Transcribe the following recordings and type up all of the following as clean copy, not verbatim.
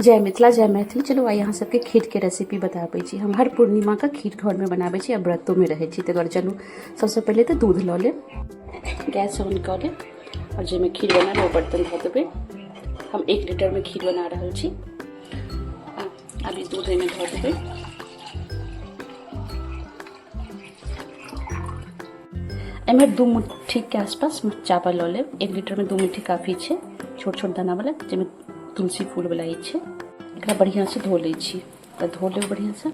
जय मिथिला जय मैथिली। चलू आइ अहाँ सबके खीरके रेसिपी बताबै छी। हम हर पूर्णिमाके खीर घरमे बनाबै छी आ व्रतोमे रहै छी। तकर चलू सबसँ पहिले तऽ दूध लऽ लेब, गैस ऑन कऽ लेब आओर जाहिमे खीर बनायब ओ बर्तन धऽ देबै। हम 1 लीटरमे खीर बना रहल छी। आब ई दूध एहिमे धऽ देबै। एहिमे 2 मुट्ठीके आसपास चावल लऽ लेब। 1 लीटरमे 2 मुट्ठी काफी छै। छोट छोट दानावला जाहिमे तुलसी फूलवला ई छै। एकरा बढ़िआँसँ धो लै छी। तऽ धो लेब बढ़िआँसँ।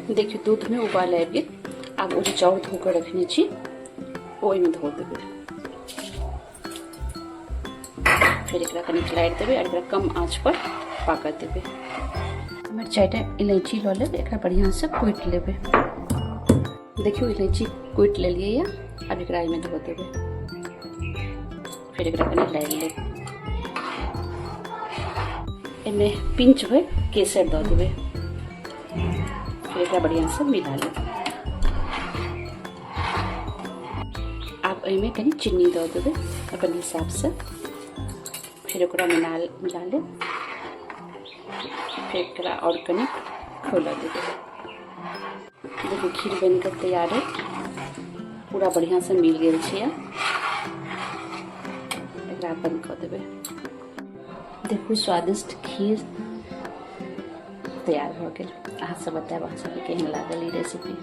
देखियौ दूधमे उबाल आबि गेल। आब ओ जे चाउर धो कऽ रखने छी ओहिमे धो देबै। फेर एकरा कनि लारि देबै आओर एकरा कम आँच पर पाकऽ देबै। एम्हर 4टा इलायची लऽ लेब, एकरा बढ़िआँसँ कुटि लेबै। देखियौ इलायची कुटि लेलियै यऽ। आब एकरा एहिमे धो देबै। फेर एकरा कनि लारि लेब। एहिमे पिंच भरि केसर दऽ देबै। फेर एकरा बढ़िआँसँ मिला लेब। आब एहिमे कनि चीनी दऽ देबै अपन हिसाबसँ। फेर ओकरा मिला मिला लेब। फेर एकरा आओर कनि खौलऽ देबै। देखियौ खीर बनि कऽ तैयार है। पूरा बढ़िआँसँ मिल गेल छै। एकरा बंद कऽ देबै। देखू स्वादिष्ट खीर तैयार भऽ गेल। अहाँ सब बतायब अहाँ सबके केहन लागल ई रेसिपी।